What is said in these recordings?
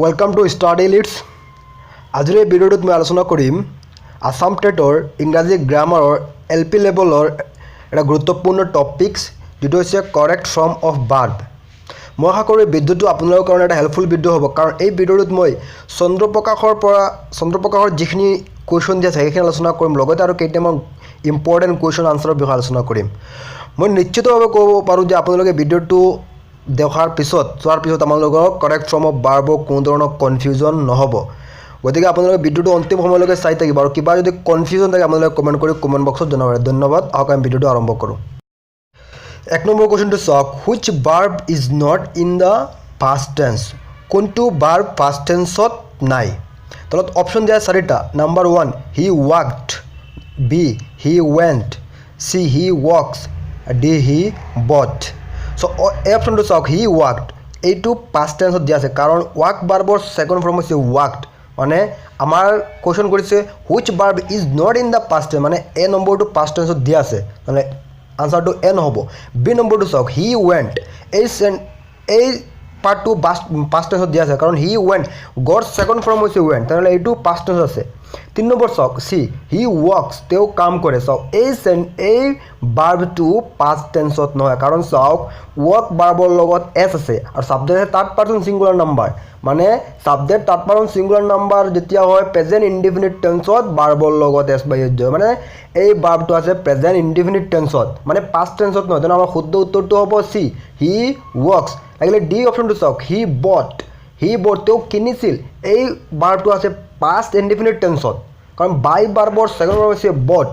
Welcome to Study Leads. আজিৰ এই ভিডিঅ'টোত মই আলোচনা কৰিম আছাম টেটৰ ইংৰাজী গ্ৰামাৰৰ এল পি লেভেলৰ এটা গুৰুত্বপূৰ্ণ টপিকছ, যিটো হৈছে কৰেক্ট ফৰ্ম অফ ভাৰ্ব। মই আশা কৰোঁ এই ভিডিঅ'টো আপোনালোকৰ কাৰণে এটা হেল্পফুল ভিডিঅ' হ'ব, কাৰণ এই ভিডিঅ'টোত মই চন্দ্ৰপ্ৰকাশৰ পৰা চন্দ্ৰপ্ৰকাশৰ যিখিনি কুৱেশ্যন দিয়া আছে, সেইখিনি আলোচনা কৰিম। লগতে আৰু কেইটামান ইম্পৰ্টেণ্ট কুৱেশ্যন আনচাৰৰ বিষয়ে আলোচনা কৰিম। মই নিশ্চিতভাৱে ক'ব পাৰোঁ যে আপোনালোকে ভিডিঅ'টো দেখাৰ পিছত, চোৱাৰ পিছত আপোনালোকৰ কাৰেক্ট ফৰ্ম অফ ভাৰ্বৰ কোনো ধৰণৰ কনফিউজন নহ'ব। গতিকে আপোনালোকে ভিডিঅ'টো অন্তিম সময়লৈকে চাই থাকিব আৰু কিবা যদি কনফিউজন থাকে, আপোনালোকে কমেণ্ট কৰি কমেণ্ট বক্সত জনাব পাৰে। ধন্যবাদ। আহক, আমি ভিডিঅ'টো আৰম্ভ কৰোঁ। 1 নম্বৰ কুৱেশ্যনটো চাওক। Which verb is not in the past tense? কোনটো ভাৰ্ব পাষ্ট টেন্সত নাই? তলত অপশ্যন দিয়া চাৰিটা। Number 1, he walked. B, he went. C, he walks. D, he bought. So এই অপশ্যনটো চাওক, he walked, এইটো পাষ্ট টেন্সত দিয়া আছে, কাৰণ ৱাক ভাৰ্বৰ ছেকেণ্ড ফৰ্ম হৈছে ৱাকড। মানে আমাৰ কুৱেশ্যন কৰিছে which verb is not in the past tense, মানে এ নম্বৰটো পাষ্ট টেন্সত দিয়া আছে, মানে আনচাৰটো এ নহ'ব। বি নম্বৰটো চাওক, he went, এই পাৰ্টটো পাষ্ট টেন্সত দিয়া আছে, কাৰণ he went, গ'ৰ ছেকেণ্ড ফৰ্ম হৈছে ৱেণ্ট, তেনেহ'লে এইটো পাষ্ট টেন্স আছে। 3 নম্বৰ চাওক, চি, he works, তেওঁ কাম কৰে। চাওক, এই ভাৰ্বটো পাষ্ট টেন্সত নহয়, কাৰণ চাওক, ৱৰ্ক ভাৰ্বৰ লগত এছ আছে আৰু ছাবজেক্ট আছে থাৰ্ড পাৰ্চন ছিংগুলাৰ নাম্বাৰ। মানে subject third person singular number যেতিয়া হয়, প্ৰেজেণ্ট ইনডিফিনিট টেন্সত ভাৰ্বৰ লগত এছ বা ইএছ হয়। মানে এই ভাৰ্বটো আছে প্ৰেজেণ্ট ইনডিফিনিট টেন্সত, মানে পাষ্ট টেন্সত নহয়। তেনে আমাৰ শুদ্ধ উত্তৰটো হ'ব চি, he works. লাগিলে ডি অপশ্যনটো চাওক, he bought. He bought, তেওঁ কিনিছিল, এই ভাৰ্বটো আছে পাষ্ট ইনডিফিনিট টেন্সত, কাৰণ বাই ভাৰ্বৰ ছেকেণ্ড ভাৰ্ব হৈছে বট।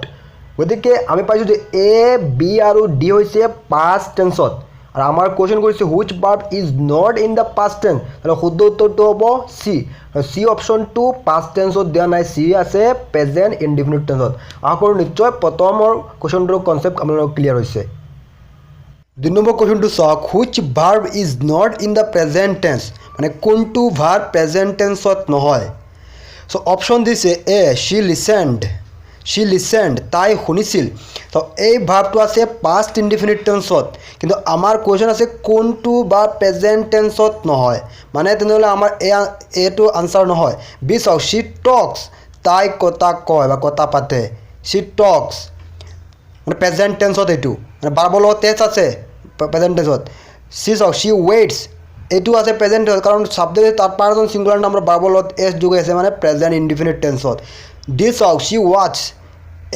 গতিকে আমি পাইছোঁ যে এ, বি আৰু ডি হৈছে পাষ্ট টেন্সত আৰু আমাৰ কুৱেশ্যন কৰিছে which verb is not in the past tense? তাহলে শুদ্ধ উত্তৰটো হ'ব চি। চি অপশ্যনটো পাষ্ট টেন্সত দিয়া নাই, চি আছে প্ৰেজেণ্ট ইনডিফিনিট টেন্সত। আশা কৰোঁ নিশ্চয় প্ৰথমৰ কুৱেশ্যনটোৰ কনচেপ্ট আপোনালোকৰ ক্লিয়াৰ হৈছে। 2 নম্বৰ কুৱেশ্যনটো চাওক। Which verb is not in the present tense? মানে কোনটো ভাৰ্ব প্ৰেজেণ্ট টেন্সত নহয়? চ' অপশ্যন দিছে A, she listened. She listened, তাই শুনিছিল। ত' এই ভাৰ্বটো আছে পাষ্ট ইনডিফিনিট টেন্সত, কিন্তু আমাৰ কুৱেশ্যন আছে কোনটো ভাৰ্ব প্ৰেজেণ্ট টেন্সত নহয়। মানে তেনেহ'লে আমাৰ এইটো আনচাৰ নহয়। বি চাওক, she talks, তাই কথা কয় বা কথা পাতে। She talks মানে প্ৰেজেণ্ট টেন্সত এইটো, মানে ভাৰ্বৰ লগত এছ আছে প্ৰেজেণ্ট টেন্সত। চি চাওক, she waits, এইটো আছে প্ৰেজেণ্ট টেন্সত, কাৰণ subject third person singular number, ভাৰ্বৰ লগত এছ যোগ আছে, মানে প্ৰেজেণ্ট ইনডিফিনিট টেন্সত। ডি চাওক, she watch,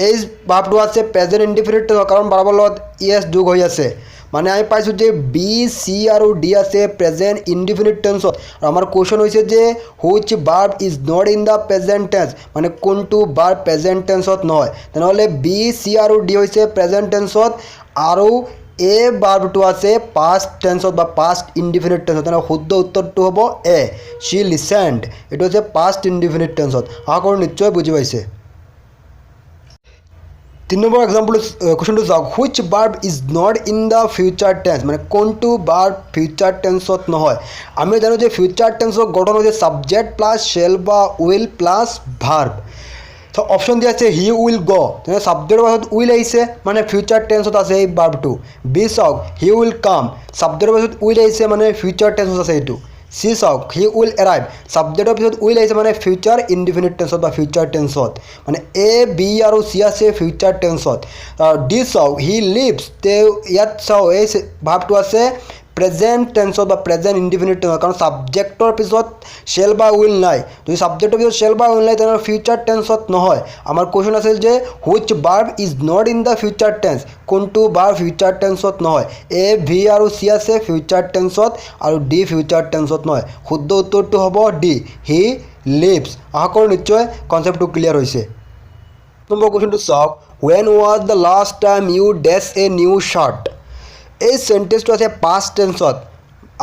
এই ভাৰ্বটো আছে প্ৰেজেণ্ট ইনডিফিনিট টেন্সত, কাৰণ ভাৰ্বৰ লগত ই এছ যোগ হৈ আছে। মানে আমি পাইছোঁ যে বি, চি আৰু ডি আছে প্ৰেজেণ্ট ইনডিফিনিট টেন্সত আৰু আমাৰ কুৱেশ্যন হৈছে যে which verb is not in the present tense, মানে কোনটো ভাৰ্ব প্ৰেজেণ্ট টেন্সত নহয়। তেনেহ'লে বি, চি আৰু ডি হৈছে প্ৰেজেণ্ট টেন্সত আৰু এ ভাৰ্বটো আছে পাষ্ট টেন্সত বা পাষ্ট ইনডিফিনিট টেন্সত। তেনেহ'লে শুদ্ধ উত্তৰটো হ'ব এ, she listened, এইটো হৈছে পাষ্ট ইনডিফিনিট টেন্সত। আশা কৰোঁ নিশ্চয় বুজি পাইছে। 3 নম্বৰ এক্সাম্পল কুৱেশ্যনটো চাওক। Which verb is not in the future tense? মানে কোনটো ভাৰ্ব ফিউচাৰ টেন্সত নহয়? আমি জানো যে ফিউচাৰ টেন্সৰ গঠন হৈছে ছাবজেক্ট প্লাছ শ্বেল বা will plus verb. So option দিয়া আছে he will go, তেনে ছাবজেক্টৰ পাছত will আহিছে, মানে ফিউচাৰ টেন্সত আছে এই ভাৰ্বটো। বি চাওক, he will come, ছাবজেক্টৰ পাছত will আহিছে, মানে ফিউচাৰ টেন্সত আছে এইটো। চি চাওক, he will arrive, ছাবজেক্টৰ পিছত will আহিছে, মানে ফিউচাৰ ইনডিফিনিট টেন্সত বা ফিউচাৰ টেন্সত। মানে এ, বি আৰু চি আছে ফিউচাৰ টেন্সত। ডি চাওক, he lives, তেওঁ ইয়াত চাওক, এই ভাৰ্বটো আছে প্ৰেজেণ্ট টেন্সত বা প্ৰেজেণ্ট ইনডিফিনিট টেন্সত, কাৰণ ছাবজেক্টৰ পিছত শ্বেল বা will নাই। যদি ছাবজেক্টৰ পিছত শ্বেল বা will নাই, তেনেহ'লে ফিউচাৰ টেন্সত নহয়। আমাৰ কুৱেশ্যন আছিল যে which verb is not in the future tense? কোনটো ভাৰ্ব ফিউচাৰ টেন্সত নহয়? এ, বি আৰু চি আছে ফিউচাৰ টেন্সত আৰু ডি ফিউচাৰ টেন্সত নহয়। শুদ্ধ উত্তৰটো হ'ব ডি, he lives. আশা কৰোঁ নিশ্চয় কনচেপ্টটো ক্লিয়াৰ হৈছে। নম্বৰ কুৱেশ্যনটো চাওক। When was the last time you dash a new shirt? এই চেণ্টেন্সটো আছে পাষ্ট টেন্সত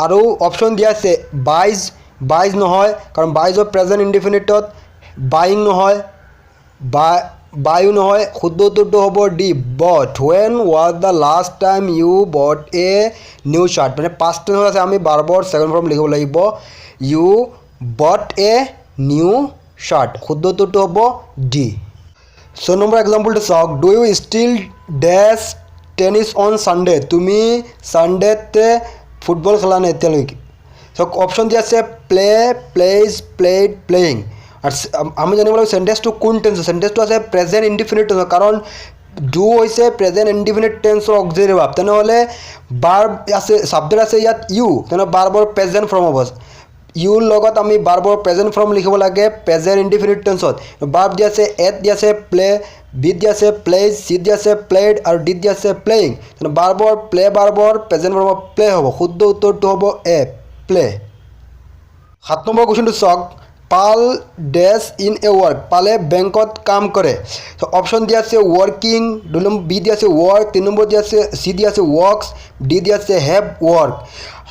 আৰু অপশ্যন দিয়া আছে বাইজ। বাইজ নহয়, কাৰণ বাইজৰ প্ৰেজেণ্ট ইনডিফিনিটত। বাইং নহয়, বা বায়ো নহয়। শুদ্ধ উত্তৰটো হ'ব D, bought. When was the last time you bought a new shirt? মানে পাষ্ট টেন্সত আছে, আমি ভাৰ্বৰ ছেকেণ্ড ফৰ্ম লিখিব লাগিব, you bought a new shirt. শুদ্ধ উত্তৰটো হ'ব ডি। 6 নম্বৰ এক্সাম্পলটো চাওক। Do you still dash tennis on Sunday? তুমি ছানডেতে ফুটবল খেলা নাই এতিয়ালৈকে? চ' অপশ্যন দিয়া আছে প্লে, প্লেজ, প্লেড, প্লেয়িং। আৰু আমি জানিব লাগিব চেণ্টেন্সটো কোন টেন্স। চেণ্টেন্সটো আছে প্ৰেজেণ্ট ইনডিফিনিট টেন্স, কাৰণ do হৈছে প্ৰেজেণ্ট ইনডিফিনিট টেন্সৰ অক্সিলাৰী ভাৰ্ব। তেনেহ'লে বাৰ্ব আছে, ছাবজেক্ট আছে ইয়াত ইউ, তেনেহ'লে বাৰ্বৰ প্ৰেজেণ্ট ফৰ্ম হ'ব। ইউৰ লগত আমি বাৰ্বৰ প্ৰেজেণ্ট ফৰ্ম লিখিব লাগে প্ৰেজেণ্ট ইনডিফিনিট টেন্সত। বাৰ্ব দিয়া আছে, এত দিয়া আছে প্লে, বিত দিয়া আছে প্লেজ, চিত দিয়া আছে প্লেড আৰু ডিত দিয়া আছে প্লেয়িং। বাৰ্বৰ প্লে, বাৰ্বৰ প্ৰেজেণ্ট ফৰ্ম প্লে হ'ব। শুদ্ধ উত্তৰটো হ'ব এ, প্লে। 7 নম্বৰ কুৱেশ্যনটো চাওক। Pal dash in a work, পালে বেংকত কাম কৰে। অপশ্যন দিয়া আছে ৱৰ্কিং, 2 নম্বৰ বি দিয়া আছে ৱৰ্ক, 3 নম্বৰ দিয়া আছে চি দিয়া আছে ৱৰ্কছ, ডি দিয়া আছে have work.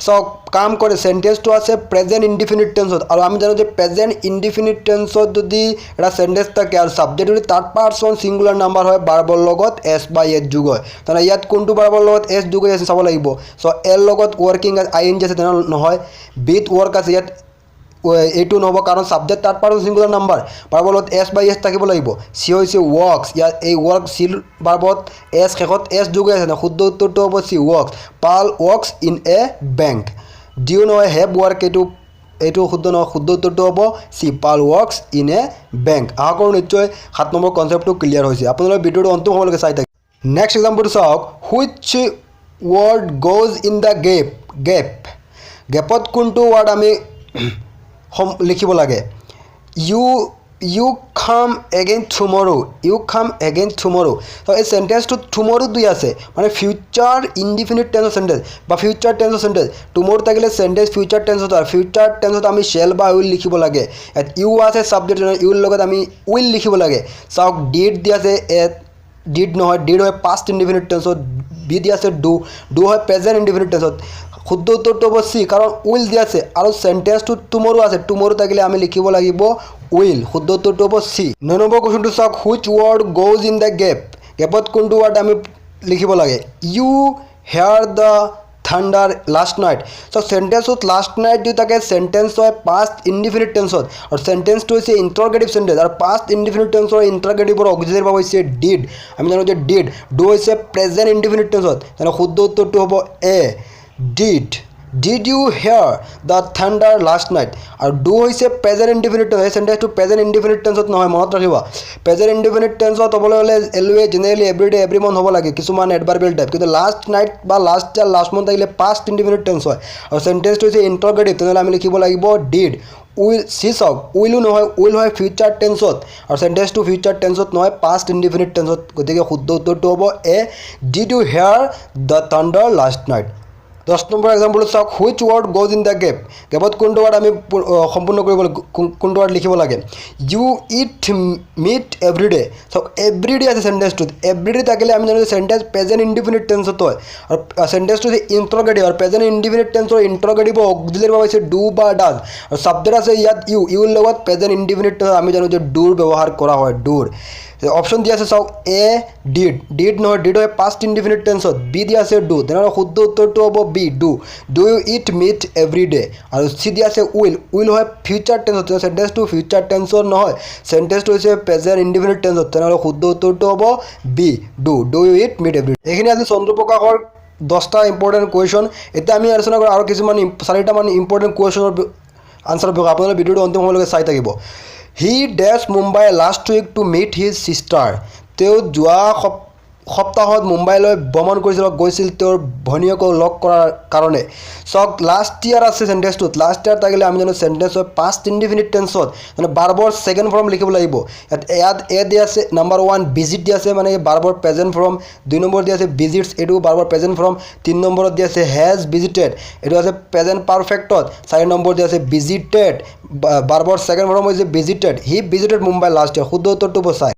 চাওক, কাম কৰে চেণ্টেন্সটো আছে প্ৰেজেণ্ট ইনডিফিনিট টেন্সত আৰু আমি জানো যে প্ৰেজেণ্ট ইনডিফিনিট টেন্সত যদি এটা চেণ্টেন্স থাকে আৰু ছাবজেক্ট যদি থাৰ্ড পাৰ্চন ছিংগুলাৰ নাম্বাৰ হয়, বাৰ্বৰ লগত এছ বা ইএছ যোগ হয়। তেনেহ'লে ইয়াত কোনটো বাৰ্বৰ লগত এছ যোগ হৈ আছে চাব লাগিব। চ' এৰ লগত ৱৰ্কিং আই এন জি আছে, তেনেহ'লে নহয়। বিত ৱৰ্ক আছে, ইয়াত এইটো নহ'ব, কাৰণ subject third person singular number, বাৰ্বৰ লগত এছ বা ইএছ থাকিব লাগিব। চি হৈছে ৱৰ্কছ। ইয়াত এই ৱৰ্ক চিৰ বাৰ্বত এছ, শেষত এছ যোগ হৈ আছে। শুদ্ধ উত্তৰটো হ'ব C, works. Pal works in a bank। ডিও নহয়, have work, এইটো শুদ্ধ নহয়। শুদ্ধ উত্তৰটো হ'ব C, Pal works in a bank। আশা কৰোঁ নিশ্চয় 7 নম্বৰ কনচেপ্টটো ক্লিয়াৰ হৈছে। আপোনালোকে ভিডিঅ'টো অন্তিম সময়লৈকে চাই থাকে। নেক্সট এক্সাম্পলটো চাওক। Which word goes in the gap? গেপত কোনটো ৱৰ্ড আমি লিখিব লাগে? You come again tomorrow, you come again tomorrow। তো এই চেণ্টেন্সটোত টুমৰো দুই আছে, মানে ফিউচাৰ ইনডিফিনিট টেন্সৰ চেণ্টেন্স বা ফিউচাৰ টেন্সৰ চেণ্টেন্স। টুমৰো থাকিলে চেণ্টেন্স ফিউচাৰ টেন্সত হয়। ফিউচাৰ টেন্সত আমি শ্বেল বা will লিখিব লাগে। ইয়াত ইউ আছে ছাবজেক্ট, ইউৰ লগত আমি will লিখিব লাগে। চাওক, did দি আছে, এ did নহয়, did হয় পাষ্ট ইনডিফিনিট টেন্সত। বি দি আছে do, do হয় প্ৰেজেণ্ট ইনডিফিনিট টেন্সত। শুদ্ধ উত্তৰটো হ'ব চি, কাৰণ will দিয়া আছে আৰু চেণ্টেন্সটোত টুমৰো আছে। টুমৰো থাকিলে আমি লিখিব লাগিব will. শুদ্ধ উত্তৰটো হ'ব চি। 9 নম্বৰ কুৱেশ্যনটো চাওক। Which word goes in the gap? গেপত কোনটো ৱৰ্ড আমি লিখিব লাগে? You hear the thunder last night। So' চেণ্টেন্সটোত লাষ্ট নাইট যদি থাকে, চেণ্টেন্স হয় পাষ্ট ইনডিফিনিট টেন্সত আৰু চেণ্টেন্সটো হৈছে ইণ্টাৰগেটিভ চেণ্টেন্স আৰু পাষ্ট ইনডিফিনিট টেন্সৰ ইণ্টাৰগেটিভৰ অক্সিলাৰী ভাৰ্ব হৈছে did. আমি জানো যে did, do হৈছে প্ৰেজেণ্ট ইনডিফিনিট টেন্সত। তেনে শুদ্ধ উত্তৰটো হ'ব A, did. Did you hear the thunder last night? আৰু do হৈছে প্ৰেজেণ্ট ইনডিফিনিট টেন্স। এই চেণ্টেন্সটো প্ৰেজেণ্ট ইনডিফিনিট টেন্সত নহয়, মনত ৰাখিবা। প্ৰেজেণ্ট ইনডিফিনিট টেন্সত হ'বলৈ হ'লে always, generally, every day, every month হ'ব লাগে, কিছুমান এডভাৰ্বিয়েল টাইপ। কিন্তু লাষ্ট নাইট বা লাষ্ট ইয়াৰ, লাষ্ট মান্থ থাকিলে পাষ্ট ইনডিফিনিট টেন্স হয় আৰু চেণ্টেন্সটো হৈছে ইণ্টাৰগেটিভ, তেনেহ'লে আমি লিখিব লাগিব did. Will চি চাওক, উইলো নহয়, will হয় ফিউচাৰ টেন্সত আৰু চেণ্টেন্সটো ফিউচাৰ টেন্সত নহয়, পাষ্ট ইনডিফিনিট টেন্সত। গতিকে শুদ্ধ উত্তৰটো হ'ব A, did you hear the thunder last night? 10 number এক্সাম্পলটো চাওক। Which word goes in the gap? গেপত কোনটো ৱৰ্ড আমি সম্পূৰ্ণ কৰিব লাগে, কোনটো ৱৰ্ড লিখিব লাগে? You eat meat every day। চাওক, এভৰি ডে আছে চেণ্টেন্সটোত। এভৰি ডে থাকিলে আমি জানো যে চেণ্টেন্স প্ৰেজেণ্ট ইনডিফিনিট টেন্সত হয় আৰু চেণ্টেন্সটো হৈছে ইণ্টাৰগেটিভ আৰু প্ৰেজেণ্ট ইনডিফিনিট টেন্সৰ ইণ্টাৰগেটিভৰ অক্সিলাৰী ভাৰ্ব হৈছে do বা ডাজ আৰু ছাবজেক্ট আছে ইয়াত ইউ। ইউৰ লগত প্ৰেজেণ্ট ইনডিফিনিট টেন্সত আমি জানো যে ডুৰ ব্যৱহাৰ কৰা হয়, ডুৰ। অপশ্যন দিয়া আছে চাওক, এ did, did নহয়, did হয় পাষ্ট ইনডিফিনিট টেন্সত। বি দিয়া আছে do। তেনেহ'লে শুদ্ধ উত্তৰটো হ'ব B, do. Do you eat meat every day? আৰু চি দিয়া আছে will. Will হয় ফিউচাৰ টেন্সত। চেণ্টেন্সটো ফিউচাৰ টেন্সত নহয়, চেণ্টেন্সটো হৈছে প্ৰেজেণ্ট ইনডিফিনিট টেন্সত। তেনেহ'লে শুদ্ধ উত্তৰটো হ'ব B, do. Do you eat meat every? এইখিনি আজি চন্দ্ৰপ্ৰকাশৰ 10টা ইম্পৰ্টেণ্ট কুৱেশ্যন। এতিয়া আমি আলোচনা কৰোঁ আৰু কিছুমান চাৰিটামান ইম্পৰ্টেণ্ট কুৱেশ্যনৰ আনচাৰ বিষয়ে। আপোনালোকে ভিডিঅ'টো অন্তিম সময়লৈকে চাই থাকিব। He dash Mumbai last week to meet his sister। তেওঁ যোৱা সপ্তাহত মুম্বাইলৈ ভ্ৰমণ কৰিছিল, গৈছিল তেওঁৰ ভনীয়েকক লগ কৰাৰ কাৰণে। চাওক, লাষ্ট ইয়াৰ আছে চেণ্টেন্সটোত। লাষ্ট ইয়াৰ থাকিলে আমি জানো চেণ্টেন্স হয় পাষ্ট ইনডিফিনিট টেন্সত, মানে বাৰ্বৰ ছেকেণ্ড ফৰ্ম লিখিব লাগিব। ইয়াত এ দিয়া আছে নাম্বাৰ 1 ভিজিট দিয়া আছে, মানে বাৰ্বৰ প্ৰেজেণ্ট ফৰ্ম। 2 নম্বৰ দিয়া আছে ভিজিটছ, এইটো বাৰ্বৰ প্ৰেজেণ্ট ফৰ্ম। 3 নম্বৰত দিয়া আছে হেজ ভিজিটেড, এইটো আছে প্ৰেজেণ্ট পাৰফেক্টত। 4 নম্বৰ দিয়া আছে ভিজিটেড, বাৰ্বৰ ছেকেণ্ড ফৰ্ম হৈছে visited. He visited Mumbai last year। শুদ্ধ উত্তৰটো বচাই।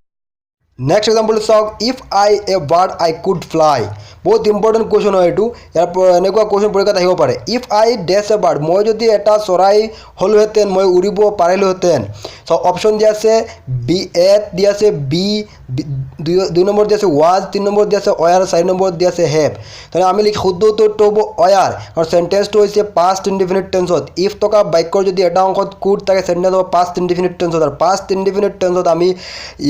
নেক্সট এক্সাম্পল চাওক। If I a bird, I could fly। বহুত ইম্পৰ্টেণ্ট কুৱেশ্যন হয় এইটো। ইয়াৰ পৰা এনেকুৱা কুৱেশ্যন পৰীক্ষাত আহিব পাৰে। If I dash a bird, মই যদি এটা চৰাই হ'লোহেঁতেন, মই উৰিব পাৰিলোহেঁতেন। চ' অপশ্যন দিয়া আছে বি, এত দিয়া আছে বি, 2 নম্বৰ দিয়া আছে ৱাজ, 3 নম্বৰ দিয়া আছে ৱেৰ, 4 নম্বৰত দিয়া আছে have. তেনেহ'লে আমি লিখি শুদ্ধ উত্তৰটো হ'ব ৱেৰ, কাৰণ চেণ্টেন্সটো হৈছে পাষ্ট ইনডিফিনিট টেন্সত। If থকা বাক্যৰ যদি এটা অংশত could থাকে, চেণ্টেন্স হ'ব পাষ্ট ইনডিফিনিট টেন্সত আৰু পাষ্ট ইনডিফিনিট টেন্সত আমি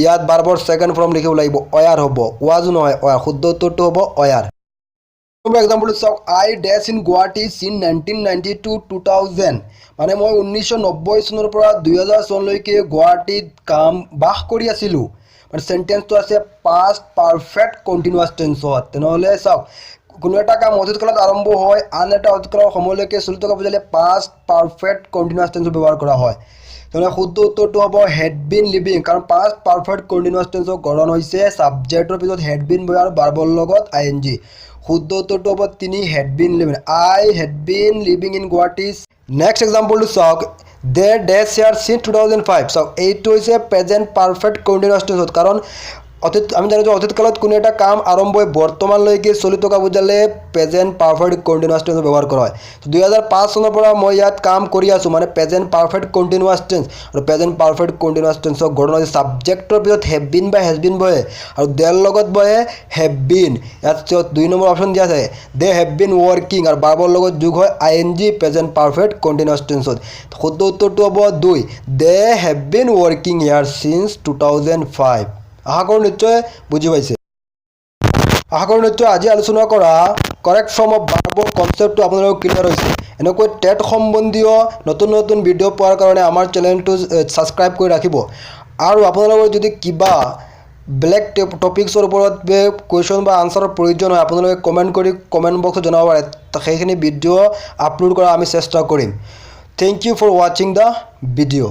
ইয়াত বাৰ্বৰ ছেকেণ্ড ফৰ্ম লিখিব লাগিব, ৱেৰ হ'ব, ৱাজো নহয়, ৱেৰ। শুদ্ধ উত্তৰটো হ'ব ৱেৰ। নম্বৰ এক্সাম্পলটো চাওক, I dash in Guwahati since 1990 to 2000। মানে মই 1990 চনৰ পৰা 2000 চনলৈকে গুৱাহাটীত কাম বাস কৰি আছিলোঁ। মানে চেণ্টেন্সটো আছে পাষ্ট পাৰফেক্ট কণ্টিনিউৱাছ টেন্সত। তেনেহ'লে চাওক, কোনো এটা কাম অতীত কালত আৰম্ভ হৈ আন এটা অতীত কালৰ সময়লৈকে চলি থকা বুজালে পাষ্ট পাৰফেক্ট কণ্টিনিউৱাছ টেন্সৰ ব্যৱহাৰ কৰা হয়। তেনেহ'লে শুদ্ধ উত্তৰটো হ'ব হেড বিন লিভিং, কাৰণ পাষ্ট পাৰফেক্ট কণ্টিনিউৱাছ টেন্সৰ গঠন হৈছে ছাবজেক্টৰ পিছত হেড বিন বহে আৰু ভাৰ্বৰ লগত আই এন জি। শুদ্ধ উত্তৰটো হ'ব 3, had been living. I had been living in Guwahati. Next এক্সাম্পলটো চাওক, They dash here since 2005। চাওক, এইটো হৈছে প্ৰেজেণ্ট পাৰফেক্ট কণ্টিনিউৱাছ টেন্সত, কাৰণ অতীত আমি জানো যে অতীত কালত কোনো এটা কাম আৰম্ভ হৈ বৰ্তমানলৈকে চলি থকা বুজালে প্ৰেজেণ্ট পাৰফেক্ট কণ্টিনিউৱাছ টেন্স ব্যৱহাৰ কৰা হয়। 2005 চনৰ পৰা মই ইয়াত কাম কৰি আছোঁ, মানে প্ৰেজেণ্ট পাৰফেক্ট কণ্টিনিউৱাছ টেন্স। আৰু প্ৰেজেণ্ট পাৰফেক্ট কণ্টিনিউৱাছ টেন্সৰ গঠন হৈছে ছাবজেক্টৰ পিছত have been বা হেজ বিন বহে আৰু দেৰ লগত বহে have been. ইয়াত 2 নম্বৰ অপশ্যন দিয়া আছে, They have been working আৰু ভাৰ্বৰ লগত যোগ হয় I N G present perfect continuous টেন্সত। শুদ্ধ উত্তৰটো হ'ব 2, They have been working here since 2005। আশা কৰোঁ নিশ্চয় বুজি পাইছে। আশা কৰোঁ নিশ্চয় আজি আলোচনা কৰা কাৰেক্ট ফৰ্ম অফ ভাৰ্বৰ কনচেপ্টটো আপোনালোকৰ ক্লিয়াৰ হৈছে। এনেকৈ টেট সম্বন্ধীয় নতুন নতুন ভিডিঅ' পোৱাৰ কাৰণে আমাৰ চেনেলটো ছাবস্ক্ৰাইব কৰি ৰাখিব। আৰু আপোনালোকৰ যদি কিবা বেলেগ টপিক্সৰ ওপৰত কুৱেশ্যন বা আনচাৰৰ প্ৰয়োজন হয়, আপোনালোকে কমেণ্ট কৰি কমেণ্ট বক্সত জনাব পাৰে। সেইখিনি ভিডিঅ' আপলোড কৰাৰ আমি চেষ্টা কৰিম। Thank you for watching the video.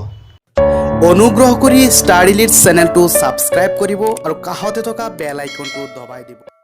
অনুগ্ৰহ কৰি ষ্টাৰ ইলিট চেনেলটো ছাবস্ক্ৰাইব কৰিব আৰু কাষতে থকা বেল আইকনটো দবাই দিব।